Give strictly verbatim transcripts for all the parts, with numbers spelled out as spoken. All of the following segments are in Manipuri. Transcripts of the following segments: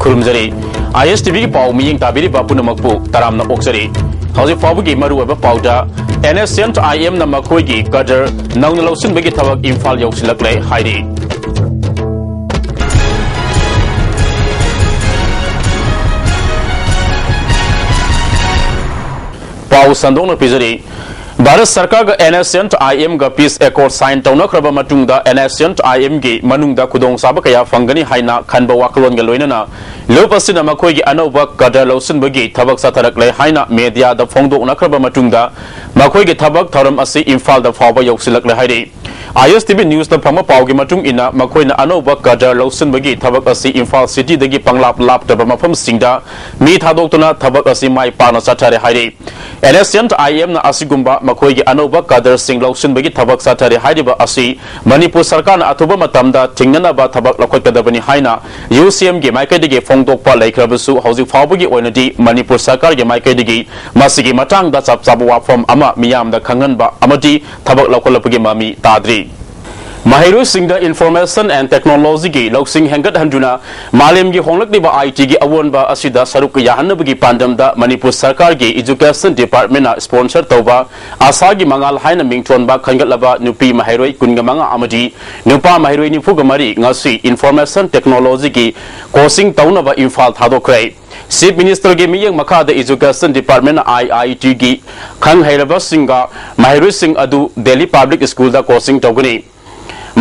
ꯈꯨꯔꯨꯝꯖꯔꯤ꯫ ꯑꯥꯏ ꯑꯦꯁ ꯇꯤ ꯚꯤꯒꯤ ꯄꯥꯎ ꯃꯤꯠꯌꯦꯡ ꯇꯥꯕꯤꯔꯤꯕ ꯄꯨꯝꯅꯃꯛꯄꯨ ꯇꯔꯥꯝꯅ ꯑꯣꯛꯆꯔꯤ꯫ ꯍꯧꯖꯤꯛ ꯐꯥꯎꯕꯒꯤ ꯃꯔꯨꯑꯣꯏꯕ ꯄꯥꯎꯗ, ꯑꯦꯟ ꯑꯦꯁ ꯑꯦꯟ ꯑꯥꯏ ꯑꯦꯝꯅ ꯃꯈꯣꯏꯒꯤ ꯀꯗꯔ ꯅꯧꯅ ꯂꯧꯁꯤꯟꯕꯒꯤ ꯊꯕꯛ ꯏꯝꯐꯥꯜ ꯌꯧꯁꯤꯜꯂꯛꯂꯦ ꯍꯥꯏꯔꯤ꯫ ꯄꯥꯎ ꯁꯟꯗꯣꯛꯅ ꯄꯤꯖꯔꯤ꯫ ꯚꯥꯔꯠ ꯁꯔꯀꯥꯔꯒ ꯑꯦꯟ ꯑꯦꯁ ꯑꯦꯟ ꯑꯥꯏ ꯑꯦꯝꯒ peace accord sign ꯇꯧꯅꯈ꯭ꯔꯕ ꯃꯇꯨꯡꯗ, ꯑꯦꯟ ꯑꯦꯁ ꯑꯦꯟ ꯑꯥꯏ ꯑꯦꯝꯒꯤ ꯃꯅꯨꯡꯗ ꯈꯨꯗꯣꯡꯆꯥꯕ ꯀꯌꯥ ꯐꯪꯒꯅꯤ ꯍꯥꯏꯅ ꯈꯟꯕ ꯋꯥꯈꯜꯂꯣꯟꯒ ꯂꯣꯏꯅꯅ ꯂꯨꯞ ꯑꯁꯤꯅ ꯃꯈꯣꯏꯒꯤ ꯑꯅꯧꯕ ꯀꯗꯔ ꯂꯧꯁꯤꯟꯕꯒꯤ ꯊꯕꯛ ꯆꯠꯊꯔꯛꯂꯦ ꯍꯥꯏꯅ ꯃꯦꯗꯤꯌꯥꯗ ꯐꯣꯡꯗꯣꯛꯅꯈ꯭ꯔꯕ ꯃꯇꯨꯡꯗ, ꯃꯈꯣꯏꯒꯤ ꯊꯕꯛ ꯊꯧꯔꯝ ꯑꯁꯤ ꯏꯝꯐꯥꯜꯗ ꯐꯥꯎꯕ ꯌꯧꯁꯤꯜꯂꯛꯂꯦ ꯍꯥꯏꯔꯤ꯫ ꯑꯥꯏ ꯑꯦꯁ ꯇꯤ ꯚꯤ ꯅ꯭ꯌꯨꯁꯇ ꯐꯪꯕ ꯄꯥꯎꯒꯤ ꯃꯇꯨꯡ ꯏꯟꯅ, ꯃꯈꯣꯏꯅ ꯑꯅꯧꯕ ꯀꯗꯔ ꯂꯧꯁꯤꯟꯕꯒꯤ ꯊꯕꯛ ꯑꯁꯤ ꯏꯝꯐꯥꯜ ꯁꯤꯇꯤꯗꯒꯤ ꯄꯪꯂꯥꯞ ꯂꯥꯞꯇꯕ ꯃꯐꯝꯁꯤꯡꯗ ꯃꯤ ꯊꯥꯗꯣꯛꯇꯨꯅ ꯊꯕꯛ ꯑꯁꯤ ꯃꯥꯏ ꯄꯥꯛꯅ ꯆꯠꯊꯔꯦ ꯍꯥꯏꯔꯤ꯫ ꯑꯦꯟ ꯑꯦꯁ ꯑꯦꯟ ꯑꯥꯏ ꯑꯦꯝꯅ ꯑꯁꯤꯒꯨꯝꯕ ꯃꯈꯣꯏꯒꯤ ꯑꯅꯧꯕ ꯀꯗꯔꯁꯤꯡ ꯂꯧꯁꯤꯟꯕꯒꯤ ꯊꯕꯛ ꯆꯠꯊꯔꯦ ꯍꯥꯏꯔꯤꯕ ꯑꯁꯤ ꯃꯅꯤꯄꯨꯔ ꯁꯔꯀꯥꯔꯅ ꯑꯊꯨꯕ ꯃꯇꯝꯗ ꯊꯤꯡꯅꯅꯕ ꯊꯕꯛ ꯂꯧꯈꯠꯀꯗꯕꯅꯤ ꯍꯥꯏꯅ ꯌꯨ ꯁꯤ ꯑꯦꯝꯒꯤ ꯃꯥꯏꯀꯩꯗꯒꯤ ꯐꯣꯡꯗꯣꯛꯄ ꯂꯩꯈ꯭ꯔꯕꯁꯨ, ꯍꯧꯖꯤꯛ ꯐꯥꯎꯕꯒꯤ ꯑꯣꯏꯅꯗꯤ ꯃꯅꯤꯄꯨꯔ ꯁꯔꯀꯥꯔꯒꯤ ꯃꯥꯏꯀꯩꯗꯒꯤ ꯃꯁꯤꯒꯤ ꯃꯇꯥꯡꯗ ꯆꯞ ꯆꯥꯕ ꯋꯥꯐꯝ ꯑꯃ ꯃꯤꯌꯥꯝꯗ ꯈꯪꯍꯟꯕ ꯑꯃꯗꯤ ꯊꯕꯛ ꯂꯧꯈꯠꯂꯛꯄꯒꯤ ꯃꯃꯤ ꯇꯥꯗ꯭ꯔꯤ꯫ ꯃꯍꯩꯔꯣꯏꯁꯤꯡꯗ Information and Technology ꯒꯤ ꯂꯧꯁꯤꯡ ꯍꯦꯟꯒꯠꯍꯟꯗꯨꯅ ꯃꯥꯂꯦꯝꯒꯤ ꯍꯣꯡꯂꯛꯂꯤꯕ ꯑꯥꯏ ꯇꯤꯒꯤ ꯑꯑꯣꯟꯕ ꯑꯁꯤꯗ ꯁꯔꯨꯛ ꯌꯥꯍꯟꯅꯕꯒꯤ ꯄꯥꯟꯗꯝꯗ ꯃꯅꯤꯄꯨꯔ ꯁꯔꯀꯥꯔꯒꯤ Education Department ꯅ sponsor ꯇꯧꯕ ꯑꯁꯥꯒꯤ ꯃꯉꯥꯜ ꯍꯥꯏꯅ ꯃꯤꯡꯊꯣꯟꯕ ꯈꯟꯒꯠꯂꯕ ꯅꯨꯄꯤ ꯃꯍꯩꯔꯣꯏ ꯀꯨꯟꯒ ꯃꯉꯥ ꯑꯃꯗꯤ ꯅꯨꯄꯥ ꯃꯍꯩꯔꯣꯏ ꯅꯤꯐꯨꯒ ꯃꯔꯤ ꯉꯁꯤ Information Technology ꯒꯤ coaching ꯇꯧꯅꯕ ꯏꯝꯐꯥꯜ ꯊꯥꯗꯣꯛꯈ꯭ꯔꯦ꯫ Chief Minister ꯒꯤ ꯃꯤꯠꯌꯦꯡ ꯃꯈꯥꯗ Education Department ꯅ ꯑꯥꯏ ꯑꯥꯏ ꯇꯤ ꯒꯤ ꯈꯪ ꯍꯩꯔꯕꯁꯤꯡꯒ ꯃꯍꯩꯔꯣꯏꯁꯤꯡ ꯑꯗꯨ ꯗꯦꯜꯂꯤ Public School ꯗ coaching ꯇꯧꯒꯅꯤ꯫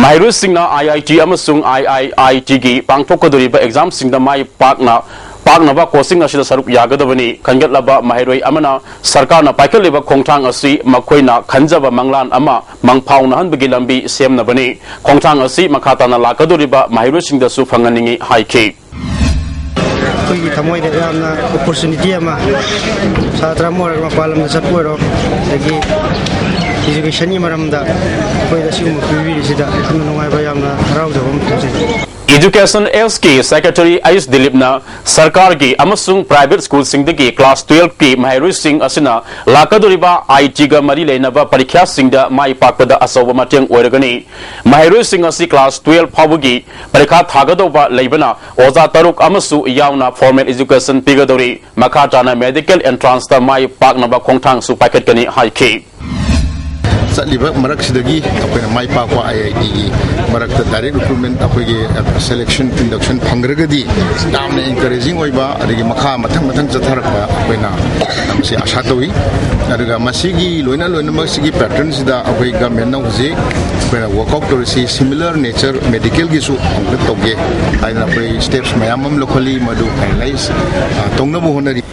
ꯃꯍꯩꯔꯣꯏꯁꯤꯡꯅ ꯑꯥꯏ ꯑꯥꯏ ꯇꯤ ꯑꯃꯁꯨꯡ ꯑꯥꯏ ꯑꯥꯏ ꯑꯥꯏ ꯇꯤ ꯒꯤ ꯄꯥꯡꯊꯣꯛꯀꯗꯧꯔꯤꯕ exam ꯁꯤꯡꯗ ꯃꯥꯏ ꯄꯥꯛꯅ, ꯄꯥꯛꯅꯕ coaching ꯑꯁꯤꯗ ꯁꯔꯨꯛ ꯌꯥꯒꯗꯕꯅꯤ꯫ ꯈꯟꯒꯠꯂꯕ ꯃꯍꯩꯔꯣꯏ ꯑꯃꯅ ꯁꯔꯀꯥꯔꯅ ꯄꯥꯏꯈꯠꯂꯤꯕ ꯈꯣꯡꯊꯥꯡ ꯑꯁꯤ ꯃꯈꯣꯏꯅ ꯈꯟꯖꯕ ꯃꯪꯂꯥꯟ ꯑꯃ ꯃꯪꯐꯥꯎꯅꯍꯟꯕꯒꯤ ꯂꯝꯕꯤ ꯁꯦꯝꯅꯕꯅꯤ꯫ ꯈꯣꯡꯊꯥꯡ ꯑꯁꯤ ꯃꯈꯥ ꯇꯥꯅ ꯂꯥꯛꯀꯗꯧꯔꯤꯕ ꯃꯍꯩꯔꯣꯏꯁꯤꯡꯗꯁꯨ ꯐꯪꯍꯟꯅꯤꯡꯏ ꯍꯥꯏꯈꯤ꯫ ꯑꯩꯈꯣꯏꯒꯤ ꯊꯃꯣꯏꯗ ꯌꯥꯝꯅ opportunity ꯑꯃ, ꯁꯥꯇ꯭ꯔ ꯑꯃ ꯑꯣꯏꯔꯒ ꯃꯄꯥꯟ ꯂꯝꯗ ꯆꯠꯄ ꯑꯣꯏꯔꯣ, ꯑꯗꯒꯤ education ꯒꯤ ꯃꯔꯝꯗ ꯑꯩꯈꯣꯏꯗ ꯑꯁꯤꯒꯨꯝꯕ ꯄꯤꯕꯤꯔꯤꯁꯤꯗ ꯌꯥꯝꯅ ꯅꯨꯡꯉꯥꯏꯕ, ꯌꯥꯝꯅ ꯍꯔꯥꯎꯖꯕ ꯑꯃ ꯐꯥꯎꯖꯩ꯫ Education Sꯒꯤ Secretary ꯑꯩꯆ ꯗꯤꯂꯤꯞꯅ ꯁꯔꯀꯥꯔꯒꯤ ꯑꯃꯁꯨꯡ private schoolꯁꯤꯡꯗꯒꯤ class twelveꯀꯤ ꯃꯍꯩꯔꯣꯏꯁꯤꯡ ꯑꯁꯤꯅ ꯂꯥꯛꯀꯗꯧꯔꯤꯕ IITꯒ ꯃꯔꯤ ꯂꯩꯅꯕ ꯄꯔꯤꯈ꯭ꯌꯥꯁꯤꯡꯗ ꯃꯥꯏ ꯄꯥꯛꯄꯗ ꯑꯆꯧꯕ ꯃꯇꯦꯡ ꯑꯣꯏꯔꯒꯅꯤ꯫ ꯃꯍꯩꯔꯣꯏꯁꯤꯡ ꯑꯁꯤ class twelve ꯐꯥꯎꯕꯒꯤ ꯄꯔꯤꯈꯥ ꯊꯥꯒꯗꯧꯕ ꯂꯩꯕꯅ ꯑꯣꯖꯥ ꯇꯔꯨꯛ ꯑꯃꯁꯨ ꯌꯥꯎꯅ formal education ꯄꯤꯒꯗꯧꯔꯤ꯫ ꯃꯈꯥ ꯇꯥꯅ medical entranceꯇ ꯃꯥꯏ ꯄꯥꯛꯅꯕ ꯈꯣꯡꯊꯥꯡꯁꯨ ꯄꯥꯏꯈꯠꯀꯅꯤ ꯍꯥꯏꯈꯤ꯫ ꯆꯠꯂꯤꯕ ꯃꯔꯛꯁꯤꯗꯒꯤ ꯑꯩꯈꯣꯏꯅ ꯃꯥꯏ ꯄꯥꯛꯄ IITꯒꯤ ꯃꯔꯛꯇ direct recruitment ꯑꯩꯈꯣꯏꯒꯤ selection induction ꯐꯪꯈ꯭ꯔꯒꯗꯤ ꯌꯥꯝꯅ encouraging ꯑꯣꯏꯕ, ꯑꯗꯒꯤ ꯃꯈꯥ ꯃꯊꯪ ꯃꯊꯪ ꯆꯠꯊꯔꯛꯄ ꯑꯩꯈꯣꯏꯅ ꯃꯁꯤ ꯑꯥꯁꯥ ꯇꯧꯏ꯫ ꯑꯗꯨꯒ ꯃꯁꯤꯒꯤ ꯂꯣꯏꯅ ꯂꯣꯏꯅꯃꯛ ꯁꯤꯒꯤ patternꯁꯤꯗ ꯑꯩꯈꯣꯏ governmentꯅ ꯍꯧꯖꯤꯛ ꯑꯩꯈꯣꯏꯅ workout ꯇꯧꯔꯤꯁꯤ similar nature medicalꯒꯤꯁꯨ ꯑꯃꯨꯛꯇ ꯇꯧꯒꯦ ꯍꯥꯏꯗꯅ ꯑꯩꯈꯣꯏ steps ꯃꯌꯥꯝ ꯑꯃ ꯂꯧꯈꯠꯂꯤ, ꯃꯗꯨ finalize ꯇꯧꯅꯕ ꯍꯣꯠꯅꯔꯤ꯫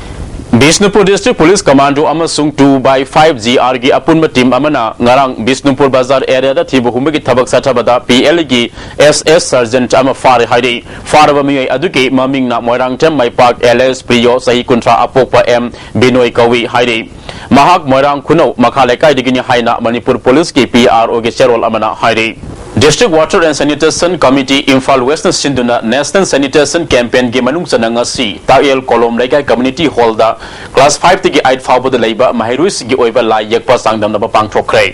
ꯕꯤꯁꯅꯨꯄꯨꯔ District Police Commando ꯑꯃꯁꯨꯡ two by five GRꯒꯤ ꯑꯄꯨꯟꯕ team ꯑꯃꯅ ꯉꯔꯥꯡ ꯕꯤꯁꯅꯨꯄꯨꯔ ꯕꯖꯥꯔ areaꯗ ꯊꯤꯕ ꯍꯨꯝꯕꯒꯤ ꯊꯕꯛ ꯆꯠꯊꯕꯗ PLꯒꯤ SS sergeant ꯑꯃ ꯐꯥꯔꯦ ꯍꯥꯏꯔꯤ꯫ ꯐꯥꯔꯕ ꯃꯤꯑꯣꯏ ꯑꯗꯨꯒꯤ ꯃꯃꯤꯡꯅ ꯃꯣꯏꯔꯥꯡꯊꯦꯝ ꯃꯩꯄꯥꯛ alias ꯄ꯭ꯔꯤꯌꯣ, ꯆꯍꯤ ꯀꯨꯟꯊ꯭ꯔꯥ, ꯑꯄꯣꯛꯄ ꯑꯦꯝ ꯕꯤꯅꯣꯏ ꯀꯧꯏ ꯍꯥꯏꯔꯤ꯫ ꯃꯍꯥꯛ ꯃꯣꯏꯔꯥꯡ ꯈꯨꯅꯧ ꯃꯈꯥ ꯂꯩꯀꯥꯏꯗꯒꯤꯅꯤ ꯍꯥꯏꯅ ꯃꯅꯤꯄꯨꯔ Policeꯀꯤ PROꯒꯤ ꯆꯦꯔꯣꯜ ꯑꯃꯅ ꯍꯥꯏꯔꯤ꯫ District Water and Sanitation Committee Imphal Westꯅ ꯁꯤꯟꯗꯨꯅ National Sanitation Campaignꯒꯤ ꯃꯅꯨꯡ ꯆꯟꯅ ꯉꯁꯤ ꯇꯥꯛꯌꯦꯜ ꯀꯣꯂꯣꯝ ꯂꯩꯀꯥꯏ community hallꯗ class fiveꯇꯒꯤ eight ꯐꯥꯎꯕꯗ ꯂꯩꯕ ꯃꯍꯩꯔꯣꯏꯁꯤꯡꯒꯤ ꯑꯣꯏꯕ ꯂꯥꯏ ꯌꯦꯛꯄ ꯆꯥꯡꯗꯝꯅꯕ ꯄꯥꯡꯊꯣꯛꯈ꯭ꯔꯦ꯫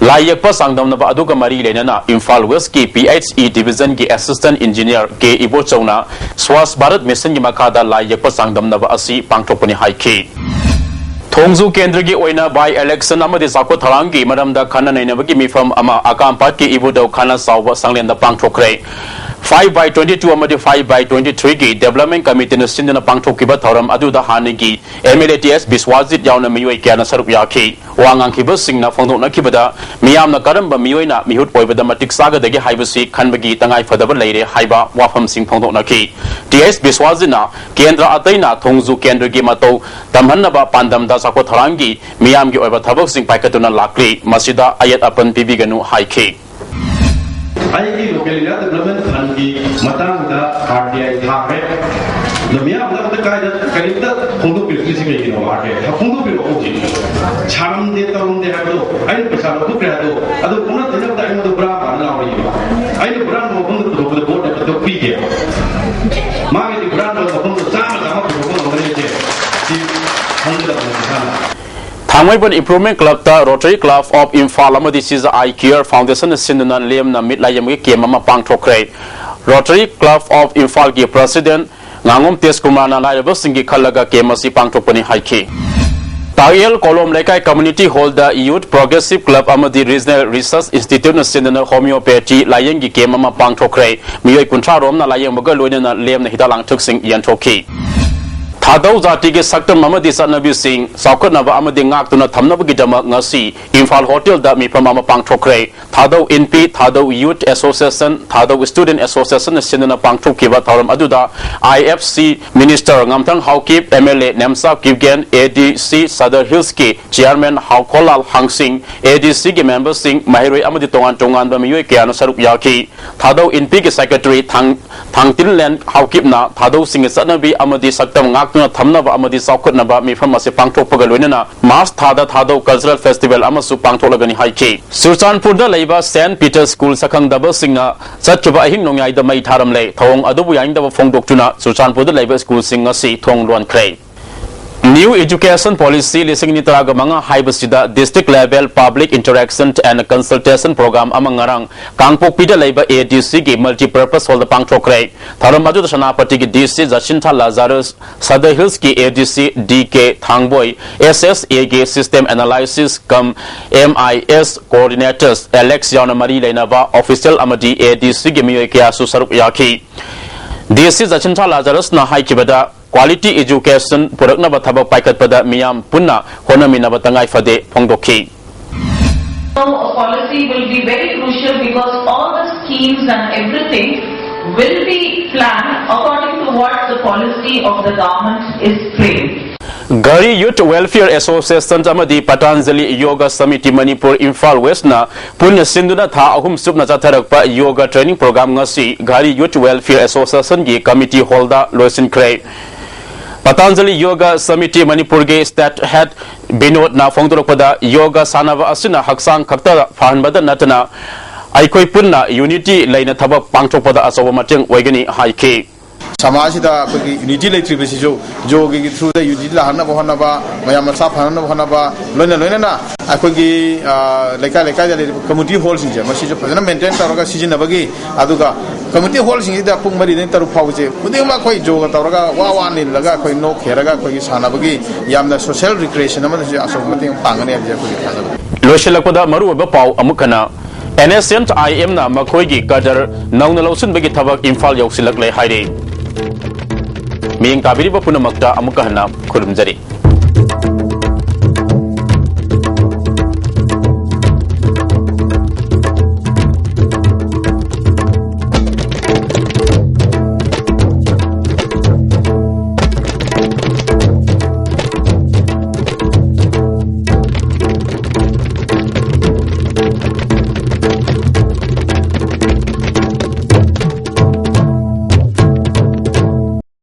ꯂꯥꯏ ꯌꯦꯛꯄ ꯆꯥꯡꯗꯝꯅꯕ ꯑꯗꯨꯒ ꯃꯔꯤ ꯂꯩꯅꯅ ꯏꯝꯐꯥꯜ Westꯀꯤ PHE divisionꯒꯤ assistant engineer ꯀꯦ ꯏꯕꯣꯆꯧꯅ Swachh Bharat Missionꯒꯤ ꯃꯈꯥꯗ ꯂꯥꯏ ꯌꯦꯛꯄ ꯆꯥꯡꯗꯝꯅꯕ ꯑꯁꯤ ꯄꯥꯡꯊꯣꯛꯄꯅꯤ ꯍꯥꯏꯈꯤ꯫ ꯊꯣꯡꯖꯨ ꯀꯦꯟꯗ꯭ꯔꯒꯤ ꯑꯣꯏꯅ by election ꯑꯃꯗꯤ ꯆꯥꯎꯈꯠ ꯊꯧꯔꯥꯡꯒꯤ ꯃꯔꯝꯗ ꯈꯟꯅ ꯅꯩꯅꯕꯒꯤ ꯃꯤꯐꯝ ꯑꯃ ꯑꯀꯥꯝꯄꯥꯠꯀꯤ ꯏꯕꯨꯙꯧ ꯈꯥꯅ ꯆꯥꯎꯕ ꯁꯪꯂꯦꯟꯗ ꯄꯥꯡꯊꯣꯛꯈ꯭ꯔꯦ꯫ Five by twenty two ꯑꯃꯗꯤ five by twenty threeꯒꯤ development committeeꯅ ꯁꯤꯟꯗꯨꯅ ꯄꯥꯡꯊꯣꯛꯈꯤꯕ ꯊꯧꯔꯝ ꯑꯗꯨꯗ ꯍꯥꯟꯅꯒꯤ MLA ꯇꯤ ꯑꯦꯁ ꯕꯤꯁ꯭ꯋꯥꯖꯤꯠ ꯌꯥꯎꯅ ꯃꯤꯑꯣꯏ ꯀꯌꯥꯅ ꯁꯔꯨꯛ ꯌꯥꯈꯤ꯫ ꯋꯥ ꯉꯥꯡꯈꯤꯕꯁꯤꯡꯅ ꯐꯣꯡꯗꯣꯛꯅꯈꯤꯕꯗ ꯃꯤꯌꯥꯝꯅ ꯀꯔꯝꯕ ꯃꯤꯑꯣꯏꯅ ꯃꯤꯍꯨꯠ ꯑꯣꯏꯕꯗ ꯃꯇꯤꯛ ꯆꯥꯒꯗꯒꯦ ꯍꯥꯏꯕꯁꯤ ꯈꯟꯕꯒꯤ ꯇꯉꯥꯏꯐꯗꯕ ꯂꯩꯔꯦ ꯍꯥꯏꯕ ꯋꯥꯐꯝꯁꯤꯡ ꯐꯣꯡꯗꯣꯛꯅꯈꯤ꯫ ꯇꯤ ꯑꯦꯁ ꯕꯤꯁ꯭ꯋꯥꯖꯤꯠꯅ ꯀꯦꯟꯗ꯭ꯔ ꯑꯇꯩꯅ ꯊꯣꯡꯖꯨ ꯀꯦꯟꯗ꯭ꯔꯒꯤ ꯃꯇꯧ ꯇꯝꯍꯟꯅꯕ ꯄꯥꯟꯗꯝꯗ ꯆꯥꯎꯈꯠ ꯊꯧꯔꯥꯡꯒꯤ ꯃꯤꯌꯥꯝꯒꯤ ꯑꯣꯏꯕ ꯊꯕꯛꯁꯤꯡ ꯄꯥꯏꯈꯠꯇꯨꯅ ꯂꯥꯛꯂꯤ꯫ ꯃꯁꯤꯗ ꯑꯌꯦꯠ ꯑꯄꯟ ꯄꯤꯕꯤꯒꯅꯨ ꯍꯥꯏꯈꯤ꯫ ꯑꯩꯒꯤ local area development fundꯀꯤ ꯃꯇꯥꯡꯗ RTI ꯊꯥꯈ꯭ꯔꯦ꯫ ꯑꯗꯣ ꯃꯤꯌꯥꯝꯗ ꯑꯝꯇ ꯀꯥꯏꯗ ꯀꯔꯤꯝꯇ ꯐꯣꯡꯗꯣꯛꯄꯤꯔꯛꯇ꯭ꯔꯤꯁꯤ ꯀꯩꯒꯤꯅꯣ? RTI ꯐꯣꯡꯗꯣꯛꯄꯤꯔꯛꯑꯣ ꯍꯧꯖꯤꯛ꯫ ꯁꯥꯔꯝꯗꯦ ꯇꯧꯔꯝꯗꯦ ꯍꯥꯏꯕꯗꯣ ꯑꯩꯅ ꯄꯩꯁꯥ ꯂꯧꯊꯣꯛꯈ꯭ꯔꯦ ꯍꯥꯏꯕꯗꯣ ꯑꯗꯨ ꯑꯣꯟꯅ ꯇꯩꯅꯕꯗ ꯑꯩꯉꯣꯟꯗ ꯕ꯭ꯔꯥ ꯕ꯭ꯔꯥꯅ ꯂꯥꯎꯔꯛꯏꯕ꯫ ꯑꯩꯅ ꯕ꯭ꯔꯥ ꯃꯐꯝꯗ ꯄꯨꯊꯣꯛꯄꯗ ꯕꯣꯠ ꯑꯃ ꯇꯧꯕꯤ꯫ ꯃꯥꯒꯤꯗꯤ ꯍꯨꯔꯥꯟꯕ ꯃꯐꯝꯗ ꯆꯥꯝꯃ ꯆꯥꯝꯃ ꯄꯨꯊꯣꯛꯄ ꯉꯝꯒꯅꯤ ꯍꯥꯏꯁꯦ ꯁꯤ ꯈꯪꯒꯗꯕꯅꯤ ꯏꯁꯥꯅ꯫ ꯊꯥꯡꯃꯩꯕꯟ Improvement Club ꯇ Rotary Club of Imphal ꯑꯃꯗꯤ ꯁꯤꯖ ꯑꯥꯏ ꯀꯤꯌꯔ ꯐꯥꯎꯟꯗꯦꯁꯟꯅ ꯁꯤꯟꯗꯨꯅ ꯂꯦꯝꯅ ꯃꯤꯠ ꯂꯥꯏꯌꯦꯡꯕꯒꯤ ꯀꯦꯝ ꯑꯃ ꯄꯥꯡꯊꯣꯛꯈ꯭ꯔꯦ꯫ Rotary Club of Imphal ꯒꯤ president ꯉꯥꯉꯣꯝ ꯇꯦꯖꯀꯨꯃꯥꯔꯅ ꯂꯥꯏꯔꯕꯁꯤꯡꯒꯤ ꯈꯜꯂꯒ ꯀꯦꯝ ꯑꯁꯤ ꯄꯥꯡꯊꯣꯛꯄꯅꯤ ꯍꯥꯏꯈꯤ꯫ ꯇꯥꯛꯌꯦꯜ ꯀꯣꯂꯣꯝ ꯂꯩꯀꯥꯏ community hall ꯗ Youth Progressive Club ꯑꯃꯗꯤ Regional Research Institute ꯅ ꯁꯤꯟꯗꯨꯅ homeopathy ꯂꯥꯏꯌꯦꯡꯒꯤ ꯀꯦꯝ ꯑꯃ ꯄꯥꯡꯊꯣꯛꯈ꯭ꯔꯦ꯫ ꯃꯤꯑꯣꯏ ꯀꯨꯟꯊ꯭ꯔꯥ ꯔꯣꯝꯅ ꯂꯥꯏꯌꯦꯡꯕꯒ ꯂꯣꯏꯅꯅ ꯂꯦꯝꯅ ꯍꯤꯗꯥꯛ ꯂꯥꯡꯊꯛꯁꯤꯡ ꯌꯦꯟꯊꯣꯛꯈꯤ꯫ ꯊꯥꯗꯧ ꯖꯥꯇꯤꯒꯤ ꯁꯛꯇꯝ ꯑꯃꯗꯤ ꯆꯠꯅꯕꯤꯁꯤꯡ ꯆꯥꯎꯈꯠꯅꯕ ꯑꯃꯗꯤ ꯉꯥꯛꯇꯨꯅ ꯊꯝꯅꯕꯒꯤꯗꯃꯛ ꯉꯁꯤ ꯏꯝꯐꯥꯜ ꯍꯣꯇꯦꯜꯗ ꯃꯤꯐꯝ ꯑꯃ ꯄꯥꯡꯊꯣꯛꯈ꯭ꯔꯦ꯫ ꯊꯥꯗꯧ ꯏꯟꯄꯤ, ꯊꯥꯗꯧ Youth Association, ꯊꯥꯗꯧ Student Association ꯅ ꯁꯤꯟꯗꯨꯅ ꯄꯥꯡꯊꯣꯛꯈꯤꯕ ꯊꯧꯔꯝ ꯑꯗꯨꯗ I F C Minister ꯉꯝꯊꯪ Haokip, M L A Nemcha Kipgen, A D C Sadar Hills ꯀꯤ Chairman ꯍꯥꯎꯈꯣꯂꯥꯜ ꯍꯥꯡꯁꯤꯡ, A D C ꯒꯤ member ꯁꯤꯡ, ꯃꯍꯩꯔꯣꯏ ꯑꯃꯗꯤ ꯇꯣꯉꯥꯟ ꯇꯣꯉꯥꯟꯕ ꯃꯤꯑꯣꯏ ꯀꯌꯥꯅ ꯁꯔꯨꯛ ꯌꯥꯈꯤ꯫ ꯊꯥꯗꯧ ꯏꯟꯄꯤꯒꯤ secretary ꯊꯥꯡ-, ꯊꯥꯡꯇꯤꯟꯂꯦꯟ ꯍꯥꯎꯀꯤꯞꯅ ꯊꯥꯗꯧꯁꯤꯡꯒꯤ ꯆꯠꯅꯕꯤ ꯑꯃꯗꯤ ꯁꯛꯇꯝ ꯉꯥꯛꯇꯨꯅ ꯊꯝꯅꯕ ꯑꯃꯗꯤ ꯆꯥꯎꯈꯠꯅꯕ ꯃꯤꯐꯝ ꯑꯁꯤ ꯄꯥꯡꯊꯣꯛꯄꯒ ꯂꯣꯏꯅꯅ March ꯊꯥꯗ ꯊꯥꯗꯧ Cultural Festival ꯑꯃꯁꯨ ꯄꯥꯡꯊꯣꯛꯂꯒꯅꯤ ꯍꯥꯏꯈꯤ꯫ ꯆꯨꯔꯆꯥꯟꯄꯨꯔꯗ ꯂꯩꯕ Saint Peter School ꯁꯛꯈꯪꯗꯕꯁꯤꯡꯅ ꯆꯠꯈꯤꯕ ꯑꯍꯤꯡ ꯅꯣꯡꯌꯥꯏꯗ ꯃꯩ ꯊꯥꯔꯝꯂꯦ꯫ ꯊꯧꯑꯣꯡ ꯑꯗꯨꯕꯨ ꯌꯥꯅꯤꯡꯗꯕ ꯐꯣꯡꯗꯣꯛꯇꯨꯅ ꯆꯨꯔꯆꯥꯟꯄꯨꯔꯗ ꯂꯩꯕ school ꯁꯤꯡ ꯉꯁꯤ ꯊꯣꯡ ꯂꯣꯟꯈ꯭ꯔꯦ꯫ New Education Policy ꯂꯤꯁꯤꯡ ꯑꯅꯤ ꯇꯔꯥꯒ ꯃꯉꯥ ꯍꯥꯏꯕꯁꯤꯗ District Level Public Interaction and Consultation Program ꯑꯃ ꯉꯔꯥꯡ ꯀꯥꯡꯄꯣꯛꯄꯤꯗ ꯂꯩꯕ A D C ꯒꯤ Multipurpose Hall ꯗ ꯄꯥꯡꯊꯣꯛꯈ꯭ꯔꯦ꯫ ꯊꯧꯔꯝ ꯑꯗꯨꯗ ꯁꯦꯅꯥꯄꯇꯤꯒꯤ D C Jacinta Lazarus, Sadar Hills ꯀꯤ A D C D K ꯊꯥꯡꯕꯣꯏ, S S A ꯒꯤ System Analysis cum M I S Coordinators Alex ꯌꯥꯎꯅ ꯃꯔꯤ ꯂꯩꯅꯕ official ꯑꯃꯗꯤ A D C ꯒꯤ ꯃꯤꯑꯣꯏ ꯀꯌꯥꯁꯨ ꯁꯔꯨꯛ ꯌꯥꯈꯤ꯫ D C Jacinta Lazarus ꯅ ꯍꯥꯏꯈꯤꯕꯗ, quality education ꯄꯨꯔꯛꯅꯕ ꯊꯕꯛ ꯄꯥꯏꯈꯠꯄꯗ ꯃꯤꯌꯥꯝ ꯄꯨꯟꯅ ꯍꯣꯠꯅꯃꯤꯟꯅꯕ ꯇꯉꯥꯏ ꯐꯗꯦ ꯐꯣꯡꯗꯣꯛꯈꯤ꯫ So a policy will be very crucial because all the schemes and everything will be planned according to what the policy of the government is framed. Ghari Youth Welfare Association ꯑꯃꯗꯤ Patanjali Yoga Samiti Manipur Imphal West ꯅ ꯄꯨꯟꯅ ꯁꯤꯟꯗꯨꯅ ꯊꯥ ꯑꯍꯨꯝ ꯆꯨꯞꯅ ꯆꯠꯊꯔꯛꯄ yoga training program ꯉꯁꯤ Ghari Youth Welfare Association ꯒꯤ committee hall ꯗ ꯂꯣꯏꯁꯤꯟꯈ꯭ꯔꯦ꯫ Patanjali Yoga Samiti ꯃꯅꯤꯄꯨꯔꯒꯤ state head ꯕꯤꯅꯣꯗꯅ ꯐꯣꯡꯗꯣꯔꯛꯄꯗ, yoga ꯁꯥꯟꯅꯕ ꯑꯁꯤꯅ ꯍꯛꯆꯥꯡ ꯈꯛꯇ ꯐꯍꯟꯕꯗ ꯅꯠꯇꯅ ꯑꯩꯈꯣꯏ ꯄꯨꯟꯅ unity ꯂꯩꯅ ꯊꯕꯛ ꯄꯥꯡꯊꯣꯛꯄꯗ ꯑꯆꯧꯕ ꯃꯇꯦꯡ ꯑꯣꯏꯒꯅꯤ ꯍꯥꯏꯈꯤ꯫ ꯁꯃꯥꯖꯁꯤꯗ ꯑꯩꯈꯣꯏꯒꯤ unity ꯂꯩꯇ꯭ꯔꯤꯕꯁꯤꯁꯨ ꯌꯣꯒꯒꯤ through ꯗ unity ꯂꯥꯛꯍꯟꯅꯕ ꯍꯣꯠꯅꯕ, ꯃꯌꯥꯝ ꯃꯆꯥ ꯐꯅꯅꯕ ꯍꯣꯠꯅꯕ, ꯂꯣꯏꯅ ꯂꯣꯏꯅꯅ ꯑꯩꯈꯣꯏꯒꯤ, ꯑ, ꯂꯩꯀꯥꯏ ꯂꯩꯀꯥꯏꯗ ꯂꯩꯔꯤꯕ community hall ꯁꯤꯡꯁꯦ ꯃꯁꯤꯁꯨ ꯐꯖꯅ maintain ꯇꯧꯔꯒ ꯁꯤꯖꯤꯟꯅꯕꯒꯤ, ꯑꯗꯨꯒ community hall ꯁꯤꯡꯁꯤꯗ ꯄꯨꯡ ꯃꯔꯤꯗꯒꯤ ꯇꯔꯨꯛ ꯐꯥꯎꯕꯁꯦ ꯈꯨꯗꯤꯡꯃꯛ ꯑꯩꯈꯣꯏ ꯌꯣꯒ ꯇꯧꯔꯒ ꯋꯥ ꯋꯥ ꯅꯤꯜꯂꯒ ꯑꯩꯈꯣꯏ ꯅꯣꯛꯈꯦꯔꯒ ꯑꯩꯈꯣꯏꯒꯤ ꯁꯥꯟꯅꯕꯒꯤ ꯌꯥꯝꯅ social recreation ꯑꯃꯗꯁꯨ ꯑꯆꯧꯕ ꯃꯇꯦꯡ ꯄꯥꯡꯒꯅꯤ ꯍꯥꯏꯕꯁꯦ ꯑꯩꯈꯣꯏꯒꯤ ꯊꯥꯖꯕ꯫ ꯂꯣꯏꯁꯤꯜꯂꯛꯄꯗ ꯃꯔꯨꯑꯣꯏꯕ ꯄꯥꯎ ꯑꯃꯨꯛ ꯍꯟꯅ, NSCN-IM ꯅ ꯃꯈꯣꯏꯒꯤ cadre ꯅꯧꯅ ꯂꯧꯁꯤꯟꯕꯒꯤ ꯊꯕꯛ ꯏꯝꯐꯥꯜ ꯌꯧꯁꯤꯜꯂꯛꯂꯦ ꯍꯥꯏꯔꯤ꯫ ꯃꯤꯠꯌꯦꯡ ꯇꯥꯕꯤꯔꯤꯕ ꯄꯨꯝꯅꯃꯛꯇ ꯑꯃꯨꯛꯀ ꯍꯟꯅ ꯈꯨꯔꯨꯝꯖꯔꯤ꯫